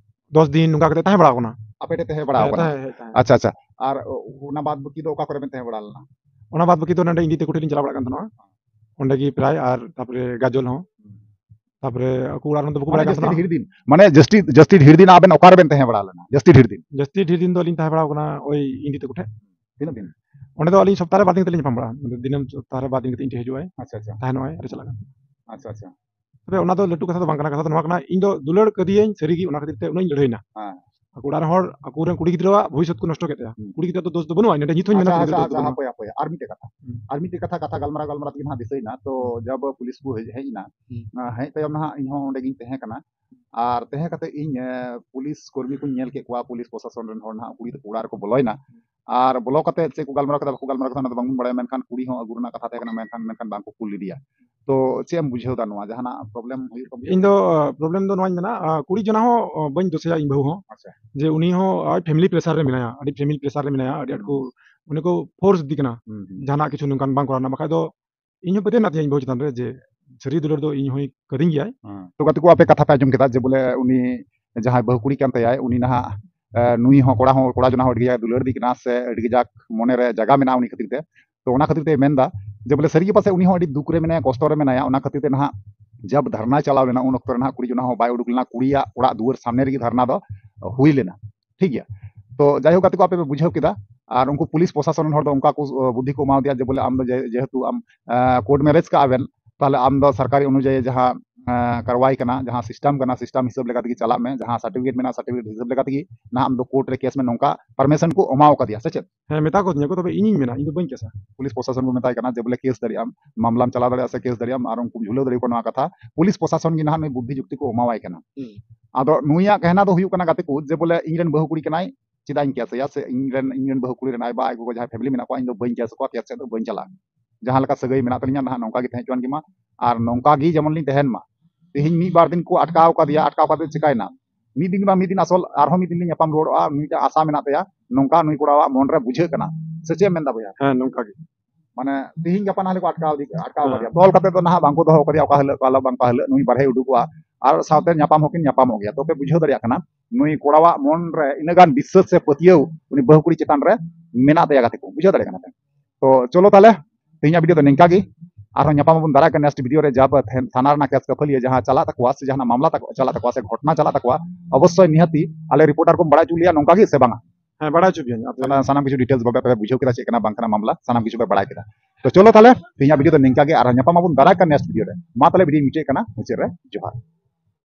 ᱫᱚᱥ ᱫᱤᱱ ᱱᱚᱝᱠᱟ ᱠᱟᱛᱮ ᱛᱟᱦᱮᱸ ᱵᱟᱲᱟ ᱟᱠᱟᱱᱟ᱾ ᱟᱯᱮ ᱴᱷᱮᱱ ᱛᱟᱦᱮᱸ ᱵᱟᱲᱟ ᱦᱮᱸ, ᱟᱠᱟᱱᱟ? ᱛᱟᱦᱮᱸ, ᱦᱮᱸ, ᱛᱟᱦᱮᱸ᱾ ᱟᱪᱪᱷᱟ, ᱟᱪᱪᱷᱟ᱾ ᱟᱨ ᱚ-, ᱚᱱᱟ ᱵᱟᱫ ᱵᱟᱹᱠᱤ ᱫᱚ ᱚᱠᱟ ᱠᱚᱨᱮ ᱵᱮᱱ ᱛᱟᱦᱮᱸ ᱵᱟᱲᱟ ᱞᱮᱱᱟ? ᱚᱱᱟ ᱵᱟᱫ ᱵᱟᱹᱠᱤ ᱫᱚ ᱱᱚᱰᱮ ᱤᱧ ᱫᱤ ᱛᱟᱠᱚ ᱴᱷᱮᱱ ᱞᱤᱧ ᱪᱟᱞᱟᱣ ᱵᱟᱲᱟᱜ ᱠᱟᱱ ᱛᱟᱦᱮᱱᱟ᱾ ᱚᱸᱰᱮ ᱜᱮ ᱯᱨᱟᱭ, ᱟᱨ ᱛᱟᱯᱚᱨᱮ ᱜᱟᱡᱚᱞ ᱦᱚᱸ᱾ ᱦᱩᱸ᱾ ᱛᱟᱯᱚᱨᱮ ᱟᱠᱚ ᱚᱲᱟᱜ ᱨᱮᱱ ᱫᱚ ᱵᱟᱠᱚ ᱢᱟᱱᱮ ᱵᱟᱲᱟᱭ ᱠᱟᱱ ᱡᱟᱹᱥᱛᱤ ᱛᱟᱦᱮᱱᱟ᱾ ᱰᱷᱮᱨ ᱫᱤᱱ, ᱢᱟᱱᱮ ᱡᱟᱹᱥᱛᱤ, ᱡᱟᱹᱥᱛᱤ ᱰᱷᱮᱨ ᱫᱤᱱ ᱟᱵᱮᱱ ᱚᱠᱟ ᱨᱮᱵᱮᱱ ᱛᱟᱦᱮᱸ ᱵᱟᱲᱟ ᱞᱮᱱᱟ? ᱡᱟᱹᱥᱛᱤ ᱰᱷᱮᱨ ᱫᱤᱱ? ᱡᱟᱹᱥᱛᱤ ᱰᱷᱮᱨ ᱫᱤᱱ ᱫᱚ ᱟᱹᱞᱤᱧ ᱛᱟᱦᱮᱸ ᱵᱟᱲᱟ ᱟᱠᱟᱱᱟ ᱳᱭ ᱤᱧ ᱫᱤ ᱛᱟᱠᱚ ᱴᱷᱮᱱ᱾ ᱛᱤᱱᱟᱹᱜ ᱫᱤᱱ? ᱚᱸᱰᱮ ᱫᱚ ᱟᱹᱞᱤᱧ ᱥᱚᱯᱛᱟᱦᱚ ᱨᱮ ᱵᱟᱨ ᱫᱤᱱ ᱠᱟᱛᱮ ᱞᱤᱧ ᱧᱟᱯᱟᱢ ᱵᱟᱲᱟᱜᱼᱟ᱾ ᱫᱤᱱᱟᱹᱢ ᱥᱚᱯᱛᱟᱦᱚ ᱨᱮ ᱵᱟᱨ ᱫᱤᱱ ᱠᱟᱛᱮ ᱤᱧ ᱴᱷᱮᱱ ᱦᱤᱡᱩᱜᱼᱟᱭ᱾ ᱟᱪᱪᱷᱟ, ᱟᱪᱪᱷᱟ᱾ ᱛᱟᱦᱮᱱᱚᱜᱼᱟᱭ ᱟᱨ ᱪᱟᱞᱟᱜ ᱠᱟᱱᱟ᱾ ᱟᱪᱪᱷᱟ, ᱟᱪᱪᱷᱟ᱾ ᱛᱚᱵᱮ ᱚᱱᱟ ᱫᱚ ᱞᱟᱹᱴᱩ ᱠᱟᱛᱷᱟ ᱫᱚ ᱵᱟᱝ ᱠᱟᱱᱟ᱾ ᱠᱟᱛᱷᱟ ᱫᱚ ᱱᱚᱣᱟ ᱠᱟᱱᱟ, ᱤᱧ ᱫᱚ ᱫᱩᱞᱟᱹᱲ ᱠᱟᱫᱮᱭᱟᱹᱧ ᱥᱟᱹᱨᱤ ᱜᱮ, ᱚᱱᱟ ᱠᱷᱟᱹᱛᱤᱨ ᱛᱮ ᱩᱱᱟᱹᱜ ᱤᱧ ᱞᱟᱹᱲᱦᱟᱹᱭᱱᱟ᱾ ᱦᱮᱸ᱾ ᱟᱠᱚ ᱚᱲᱟᱜ ᱨᱮᱱ ᱦᱚᱲ ᱟᱠᱚᱨᱮᱱ ᱠᱩᱲᱤ ᱜᱤᱫᱽᱨᱟᱹᱣᱟᱜ ᱵᱷᱚᱵᱤᱥᱥᱚᱛ ᱠᱚ ᱱᱚᱥᱴᱚ ᱠᱮᱫ ᱛᱟᱭᱟ᱾ ᱦᱩᱸ᱾ ᱠᱩᱲᱤ ᱜᱤᱫᱽᱨᱟᱹ ᱫᱚ ᱫᱳᱥ ᱫᱚ ᱵᱟᱹᱱᱩᱜᱼᱟ, ᱱᱚᱰᱮ ᱱᱤᱛ ᱦᱚᱸᱧ ᱢᱮᱱᱟ ᱟᱪᱪᱷᱟ, ᱠᱩᱲᱤ ᱜᱤᱫᱽᱨᱟᱹ ᱟᱪᱪᱷᱟ, ᱫᱚ ᱫᱳᱥ ᱟᱪᱪᱷᱟ, ᱵᱟᱹᱱᱩᱜᱼᱟ᱾ ᱦᱟᱯᱳᱭ, ᱦᱟᱯᱳᱭ, ᱟᱨ ᱢᱤᱫᱴᱮᱡ ᱠᱟᱛᱷᱟ᱾ ᱦᱩᱸ᱾ ᱟᱨ ᱢᱤᱫᱴᱮᱡ ᱠᱟᱛᱷᱟ, ᱠᱟᱛᱷᱟ ᱜᱟᱞᱢᱟᱨᱟᱣ, ᱜᱟᱞᱢᱟᱨᱟᱣ ᱛᱮᱜᱮ ᱱᱟᱦᱟᱜ ᱫᱤᱥᱟᱹᱭᱮᱱᱟ᱾ ᱛᱚ, ᱦᱩᱸ᱾ ᱡᱟᱵ ᱯᱩᱞᱤᱥ ᱠᱚ ᱦᱮᱡ, ᱦᱮᱡ ᱮᱱᱟ, ᱦᱩᱸ᱾ ᱟᱸ, ᱦᱮᱡ ᱛᱟᱭᱚᱢ ᱱᱟᱦᱟᱜ ᱤᱧ ᱦᱚᱸ ᱚᱸᱰᱮ ᱜᱤᱧ ᱛᱟᱦᱮᱸ ᱠᱟᱱᱟ᱾ ᱟᱨ ᱛᱟᱦᱮᱸ ᱠᱟᱛᱮ ᱤᱧ, ᱮ, ᱯᱩᱞᱤᱥ ᱠᱚᱨᱢᱤ ᱠᱚᱧ ᱧᱮᱞ ᱠᱮᱫ ᱠᱚᱣᱟ, ᱯᱩᱞᱤᱥ ᱯᱨᱚᱥᱟᱥᱚᱱ ᱨᱮᱱ ᱦᱚᱲ ᱱᱟᱦᱟᱜ ᱠᱩᱲᱤ ᱛᱟᱠᱚ ᱚᱲᱟᱜ ᱨᱮᱠᱚ ᱵᱚᱞᱚᱭᱮᱱᱟ᱾ ᱟᱨ ᱵᱚᱞᱚ ᱠᱟᱛᱮ ᱪᱮᱫ ᱠᱚ ᱜᱟᱞᱢᱟᱨᱟᱣ ᱠᱮᱫᱟ, ᱵᱟᱠᱚ ᱜᱟᱞᱢᱟᱨᱟᱣ ᱠᱮᱫᱟ, ᱚᱱᱟ ᱫᱚ ᱵᱟᱝᱵᱚᱱ ᱵᱟᱲᱟᱭᱟ, ᱢᱮᱱᱠᱷᱟᱱ ᱠᱩᱲᱤ ᱦᱚᱸ ᱟᱹᱜᱩ ᱨᱮᱱᱟᱜ ᱠᱟᱛᱷᱟ ᱛᱟᱦᱮᱸ ᱠᱟᱱᱟ, ᱢᱮᱱᱠᱷᱟᱱ, ᱢᱮᱱᱠᱷᱟᱱ ᱵᱟᱝ ᱠᱚ ᱠᱩᱞ ᱞᱮᱫᱮᱭᱟ᱾ ᱛᱚ, ᱪᱮᱫ ᱮᱢ ᱵᱩᱡᱷᱟᱹᱣ ᱫᱟ ᱱᱚᱣᱟ? ᱡᱟᱦᱟᱱᱟᱜ problem ᱦᱩᱭᱩᱜ ᱠᱟᱱ ᱤᱧ ᱫᱚ, ᱟᱸ, problem ᱫᱚ ᱱᱚᱣᱟᱧ ᱢᱮᱱᱟ, ᱟᱸ, ᱠᱩᱲᱤ ᱡᱚᱱᱟ ᱦᱚᱸ, ᱟᱸ, ᱵᱟᱹᱧ ᱫᱳᱥᱮᱭᱟ ᱤᱧ ᱵᱟᱹᱦᱩ ᱦᱚᱸ᱾ ᱟᱪᱪᱷᱟ᱾ ᱡᱮ ᱩᱱᱤ ᱦᱚᱸ ᱟᱡ family pressure ᱨᱮ ᱢᱮᱱᱟᱭᱟ, ᱟᱹᱰᱤ family pressure ᱨᱮ ᱢᱮᱱᱟᱭᱟ, ᱟᱹᱰᱤ ᱟᱸᱴ ᱠᱚ ᱩᱱᱤ ᱠᱚ force ᱤᱫᱤ ᱠᱟᱱᱟ ᱦᱩᱸ, ᱦᱩᱸ᱾ ᱡᱟᱦᱟᱱᱟᱜ ᱠᱤᱪᱷᱩ ᱱᱚᱝᱠᱟᱱ ᱵᱟᱝ ᱠᱚᱨᱟᱣ ᱨᱮᱱᱟᱜ, ᱵᱟᱠᱷᱟᱡ ᱫᱚ ᱤᱧ ᱦᱚᱸ ᱯᱟᱹᱛᱭᱟᱹᱣ ᱢᱮᱱᱟᱜ ᱛᱤᱧᱟᱹ ᱤᱧ ᱵᱟᱹᱦᱩ ᱪᱮᱛᱟᱱ ᱨᱮ ᱡᱮ ᱥᱟᱹᱨᱤ ᱫᱩᱞᱟᱹᱲ ᱫᱚ ᱤᱧ ᱦᱚᱸᱭ ᱠᱟᱹᱫᱤᱧ ᱜᱮᱭᱟᱭ᱾ ᱦᱮᱸ᱾ ᱛᱚ ᱜᱟᱛᱮ ᱠᱚ, ᱟᱯᱮ ᱠᱟᱛᱷᱟ ᱯᱮ ᱟᱸᱡᱚᱢ ᱠᱮᱫᱟ ᱡᱮ ᱵᱚᱞᱮ ᱩᱱᱤ ᱡᱟᱦᱟᱸᱭ ᱵᱟᱹᱦᱩ ᱠᱩᱲᱤ ᱠᱟᱱ ᱛᱟᱭᱟᱭ, ᱩᱱᱤ ᱱᱟᱦᱟᱜ, ᱮ, ᱱᱩᱭ ᱦᱚᱸ ᱠᱚᱲᱟ ᱦᱚᱸ, ᱠᱚᱲᱟ ᱡᱚᱱᱟ ᱦᱚᱸ ᱟᱹᱰᱤ ᱠᱟᱡᱟᱠ ᱫᱩᱞᱟᱹᱲ ᱤᱫᱤ ᱠᱟᱱᱟ ᱥᱮ ᱟᱹᱰᱤ ᱠᱟᱡᱟᱠ ᱢᱚᱱᱮ ᱨᱮ ᱡᱟᱭᱜᱟ ᱢᱮᱱᱟᱜᱼᱟ ᱩᱱᱤ ᱠᱷᱟᱹᱛᱤᱨ ᱛᱮ᱾ ᱛᱚ ᱚᱱᱟ ᱠᱷᱟᱹᱛᱤᱨ ᱛᱮ ᱢᱮᱱᱫᱟ ᱡᱮ ᱵᱚᱞᱮ ᱥᱟᱹᱨᱤ ᱜᱮ ᱯᱟᱥᱮᱡ ᱩᱱᱤ ᱦᱚᱸ ᱟᱹᱰᱤ ᱫᱩᱠ ᱨᱮ ᱢᱮᱱᱟᱭᱟ, ᱠᱚᱥᱴᱚ ᱨᱮ ᱢᱮᱱᱟᱭᱟ, ᱚᱱᱟ ᱠᱷᱟᱹᱛᱤᱨ ᱛᱮ ᱱᱟᱦᱟᱜ ᱡᱟᱵ ᱫᱷᱟᱨᱱᱟ ᱪᱟᱞᱟᱣ ᱞᱮᱱᱟ ᱩᱱ ᱚᱠᱛᱚ ᱨᱮ ᱱᱟᱦᱟᱜ ᱠᱩᱲᱤ ᱡᱚᱱᱟ ᱦᱚᱸ ᱵᱟᱭ ᱩᱰᱩᱠ ᱞᱮᱱᱟ, ᱠᱩᱲᱤᱭᱟᱜ ᱚᱲᱟᱜ ᱫᱩᱣᱟᱹᱨ ᱥᱟᱢᱱᱮ ᱨᱮᱜᱮ ᱫᱷᱟᱨᱱᱟ ᱫᱚ ᱦᱩᱭ ᱞᱮᱱᱟ᱾ ᱴᱷᱤᱠ ᱜᱮᱭᱟ᱾ ᱛᱚ ᱡᱟᱭᱦᱳᱠ ᱜᱟᱛᱮ ᱠᱚ, ᱟᱯᱮ ᱯᱮ ᱵᱩᱡᱷᱟᱹᱣ ᱠᱮᱫᱟ᱾ ᱟᱨ ᱩᱱᱠᱩ ᱯᱩᱞᱤᱥ ᱯᱨᱚᱥᱟᱥᱚᱱ ᱨᱮᱱ ᱦᱚᱲ ᱫᱚ ᱚᱱᱠᱟ ᱠᱚ, ᱚ, ᱵᱩᱫᱽᱫᱷᱤ ᱠᱚ ᱮᱢᱟᱣ ᱫᱮᱭᱟ ᱡᱮ ᱵᱚᱞᱮ ᱟᱢ ᱫᱚ ᱡᱮ-, ᱡᱮᱦᱮᱛᱩ ᱟᱢ, ᱟ, court marriage ᱠᱟᱜᱼᱟ ᱵᱮᱱ, ᱛᱟᱦᱞᱮ ᱟᱢ ᱫᱚ ᱥᱚᱨᱠᱟᱨᱤ ᱚᱱᱩᱡᱟᱭᱤ ᱡᱟᱦᱟᱸ, ᱟ, ᱠᱟᱨᱣᱟᱭ ᱠᱟᱱᱟ, ᱡᱟᱦᱟᱸ system ᱠᱟᱱᱟ, system ᱦᱤᱥᱟᱹᱵ ᱞᱮᱠᱟ ᱛᱮᱜᱮ ᱪᱟᱞᱟᱜ ᱢᱮ, ᱡᱟᱦᱟᱸ certificate ᱢᱮᱱᱟᱜᱼᱟ, certificate ᱦᱤᱥᱟᱹᱵ ᱞᱮᱠᱟ ᱛᱮᱜᱮ ᱱᱟᱦᱟᱜ ᱟᱢ ᱫᱚ court ᱨᱮ case ᱢᱮ, ᱱᱚᱝᱠᱟ permission ᱠᱚ ᱮᱢᱟᱣ ᱠᱟᱫᱮᱭᱟ ᱥᱮ ᱪᱮᱫ? ᱦᱮᱸ, ᱢᱮᱛᱟ ᱠᱚ ᱫᱤᱧᱟ ᱠᱚ, ᱛᱚᱵᱮ ᱤᱧᱤᱧ ᱢᱮᱱᱟ, ᱤᱧ ᱫᱚ ᱵᱟᱹᱧ ᱠᱮᱥᱟ᱾ ᱯᱩᱞᱤᱥ ᱯᱨᱚᱥᱟᱥᱚᱱ ᱠᱚ ᱢᱮᱛᱟᱭ ᱠᱟᱱᱟ ᱡᱮ ᱵᱚᱞᱮ case ᱫᱟᱲᱮᱭᱟᱜ ᱟᱢ, ᱢᱟᱢᱞᱟᱢ ᱪᱟᱞᱟᱣ ᱫᱟᱲᱮᱭᱟᱜᱼᱟ ᱥᱮ case ᱫᱟᱲᱮᱭᱟᱜ ᱟᱢ, ᱟᱨ ᱩᱱᱠᱩᱢ ᱡᱷᱩᱞᱟᱹᱣ ᱫᱟᱲᱮᱭᱟᱠᱚᱣᱟ ᱱᱚᱣᱟ ᱠᱟᱛᱷᱟ᱾ ᱯᱩᱞᱤᱥ ᱯᱨᱚᱥᱟᱥᱚᱱ ᱜᱮ ᱱᱟᱦᱟᱜ ᱱᱩᱭ ᱵᱩᱫᱽᱫᱷᱤ ᱡᱩᱠᱛᱤ ᱠᱚ ᱮᱢᱟᱣᱟᱭ ᱠᱟᱱᱟ᱾ ᱦᱩᱸ᱾ ᱟᱫᱚ ᱱᱩᱭᱟᱜ ᱠᱟᱦᱱᱟ ᱫᱚ ᱦᱩᱭᱩᱜ ᱠᱟᱱᱟ ᱜᱟᱛᱮ ᱠᱚ ᱡᱮ ᱵᱚᱞᱮ ᱤᱧ ᱨᱮᱱ ᱵᱟᱹᱦᱩ ᱠᱩᱲᱤ ᱠᱟᱱᱟᱭ, ᱪᱮᱫᱟᱜ ᱤᱧ ᱠᱮᱥ ᱟᱭᱟ? ᱥᱮ ᱤᱧ ᱨᱮᱱ, ᱤᱧ ᱨᱮᱱ ᱵᱟᱹᱦᱩ ᱠᱩᱲᱤ ᱨᱮᱱ ᱟᱭ ᱵᱟ ᱟᱡ ᱜᱚᱜᱚ ᱡᱟᱦᱟᱸᱭ family ᱢᱮᱱᱟᱜ ᱠᱚᱣᱟ, ᱤᱧ ᱫᱚ ᱵᱟᱹᱧ ᱠᱮᱥ ᱟᱠᱚᱣᱟ, ᱠᱮᱥ ᱥᱮᱫ ᱫᱚ ᱵᱟᱹᱧ ᱪᱟᱞᱟᱜᱼᱟ᱾ ᱡᱟᱦᱟᱸ ᱞᱮᱠᱟ ᱥᱟᱹᱜᱟᱹᱭ ᱢᱮᱱᱟᱜ ᱛᱟᱹᱞᱤᱧᱟ ᱱᱟᱦᱟᱜ ᱱᱚᱝᱠᱟ ᱜᱮ ᱛᱟᱦᱮᱸ ᱦᱚᱪᱚᱣᱟᱱ ᱜᱮ ᱢᱟ, ᱟᱨ ᱱᱚᱝᱠᱟ ᱜᱮ ᱡᱮᱢᱚᱱ ᱞᱤᱧ ᱛᱟᱦᱮᱱ ᱢᱟ᱾ ᱛᱮᱦᱮᱧ ᱢᱤᱫ ᱵᱟᱨ ᱫᱤᱱ ᱠᱚ ᱟᱴᱠᱟᱣ ᱠᱟᱫᱮᱭᱟ, ᱟᱴᱠᱟᱣ ᱠᱟᱛᱮ ᱪᱤᱠᱟᱭᱱᱟ? ᱢᱤᱫ ᱫᱤᱱ ᱵᱟᱝ ᱢᱤᱫ ᱫᱤᱱ ᱟᱥᱚᱞ ᱟᱨᱦᱚᱸ ᱢᱤᱫ ᱫᱤᱱ ᱞᱤᱧ ᱧᱟᱯᱟᱢ ᱨᱩᱣᱟᱹᱲᱚᱜᱼᱟ, ᱢᱤᱫᱴᱟᱝ ᱟᱥᱟ ᱢᱮᱱᱟᱜ ᱛᱟᱭᱟ, ᱱᱚᱝᱠᱟ ᱱᱩᱭ ᱠᱚᱲᱟᱣᱟᱜ ᱢᱚᱱ ᱨᱮ ᱵᱩᱡᱷᱟᱹᱜ ᱠᱟᱱᱟ᱾ ᱥᱮ ᱪᱮᱫ ᱮᱢ ᱢᱮᱱᱫᱟ ᱵᱚᱭᱦᱟ? ᱦᱮᱸ, ᱱᱚᱝᱠᱟ ᱜᱮ᱾ ᱢᱟᱱᱮ ᱛᱤᱦᱤᱧ ᱜᱟᱯᱟ ᱱᱟᱦᱞᱮ ᱠᱚ ᱟᱴᱠᱟᱣ ᱤᱫᱤ, ᱟᱴᱠᱟᱣ ᱦᱮᱸ᱾ ᱠᱟᱫᱮᱭᱟ, ᱛᱚᱞ ᱠᱟᱛᱮ ᱫᱚ ᱱᱟᱦᱟᱜ ᱵᱟᱝᱠᱚ ᱫᱚᱦᱚ ᱠᱟᱫᱮᱭᱟ, ᱚᱠᱟ ᱦᱤᱞᱳᱜ ᱠᱟᱞᱚ ᱵᱟᱝ ᱚᱠᱟ ᱦᱤᱞᱳᱜ ᱱᱩᱭ ᱵᱟᱨᱦᱮᱭ ᱩᱰᱩᱠᱚᱜᱼᱟ, ᱟᱨ ᱥᱟᱶᱛᱮ ᱧᱟᱯᱟᱢ ᱦᱚᱸᱠᱤᱱ ᱧᱟᱯᱟᱢᱚᱜ ᱜᱮᱭᱟ᱾ ᱛᱚ ᱯᱮ ᱵᱩᱡᱷᱟᱹᱣ ᱫᱟᱲᱮᱭᱟᱜ ᱠᱟᱱᱟ ᱱᱩᱭ ᱠᱚᱲᱟᱣᱟᱜ ᱢᱚᱱ ᱨᱮ ᱤᱱᱟᱹ ᱜᱟᱱ ᱵᱤᱥᱥᱟᱹᱥ ᱥᱮ ᱯᱟᱹᱛᱭᱟᱹᱣ ᱩᱱᱤ ᱵᱟᱹᱦᱩ ᱠᱩᱲᱤ ᱪᱮᱛᱟᱱ ᱨᱮ ᱢᱮᱱᱟᱜ ᱛᱟᱭᱟ ᱜᱟᱛᱮ ᱠᱚ, ᱵᱩᱡᱷᱟᱹᱣ ᱫᱟᱲᱮᱭᱟᱜ ᱠᱟᱱᱟ ᱯᱮ᱾ ᱛᱚ ᱪᱚᱞᱚ ᱛᱟᱦᱞᱮ ᱛᱮᱦᱮᱧᱟᱜ video ᱫᱚ ᱱᱤᱝᱠᱟ ᱜᱮ, ᱟᱨᱦᱚᱸ ᱧᱟᱯᱟᱢ ᱟᱵᱚᱱ ᱫᱟᱨᱟᱭ ᱠᱟᱱ next video ᱨᱮ, ᱡᱟ ᱯᱮ ᱛᱷᱮ-, ᱛᱷᱟᱱᱟ ᱨᱮᱱᱟᱜ case ᱠᱟᱹᱯᱷᱟᱹᱞᱤᱭᱟᱹ ᱡᱟᱦᱟᱸ ᱪᱟᱞᱟᱜ ᱛᱟᱠᱚᱣᱟ ᱥᱮ ᱡᱟᱦᱟᱱᱟᱜ ᱢᱟᱢᱞᱟ ᱛᱟᱠᱚ, ᱪᱟᱞᱟᱜ ᱛᱟᱠᱚᱣᱟ ᱥᱮ ᱜᱷᱚᱴᱱᱟ ᱪᱟᱞᱟᱜ ᱛᱟᱠᱚᱣᱟ, ᱚᱵᱚᱥᱥᱳᱭ ᱱᱤᱦᱟᱹᱛᱤ ᱟᱞᱮ reporter ᱠᱚᱢ ᱵᱟᱲᱟᱭ ᱦᱚᱪᱚ ᱞᱮᱭᱟ ᱱᱚᱝᱠᱟ ᱜᱮ ᱥᱮ ᱵᱟᱝᱟ? ᱦᱮᱸ, ᱵᱟᱲᱟᱭ ᱦᱚᱪᱚ ᱯᱮᱭᱟᱹᱧ ᱟᱯᱮ᱾ ᱥᱟᱱᱟ-, ᱥᱟᱱᱟᱢ ᱠᱤᱪᱷᱩ details ᱵᱟᱯᱮ, ᱯᱮ ᱵᱩᱡᱷᱟᱹᱣ ᱠᱮᱫᱟ ᱪᱮᱫ ᱠᱟᱱᱟ ᱵᱟᱝ ᱠᱟᱱᱟ ᱢᱟᱢᱞᱟ, ᱥᱟᱱᱟᱢ ᱠᱤᱪᱷᱩ ᱯᱮ ᱵᱟᱲᱟᱭ ᱠᱮᱫᱟ᱾ ᱛᱚ ᱪᱚᱞᱚ ᱛᱟᱦᱞᱮ ᱛᱮᱦᱮᱧᱟᱜ video ᱫᱚ ᱱᱤᱝᱠᱟ ᱜᱮ, ᱟᱨᱦᱚᱸ ᱧᱟᱯᱟᱢ ᱟᱵᱚᱱ ᱫᱟᱨᱟᱭ ᱠᱟᱱ next video ᱨᱮ᱾ ᱢᱟ ᱛᱟᱦᱞᱮ video ᱢᱩᱪᱟᱹᱫ ᱠᱟᱱᱟ, ᱢᱩᱪᱟᱹᱫ ᱨᱮ ᱡᱚᱦᱟᱨ᱾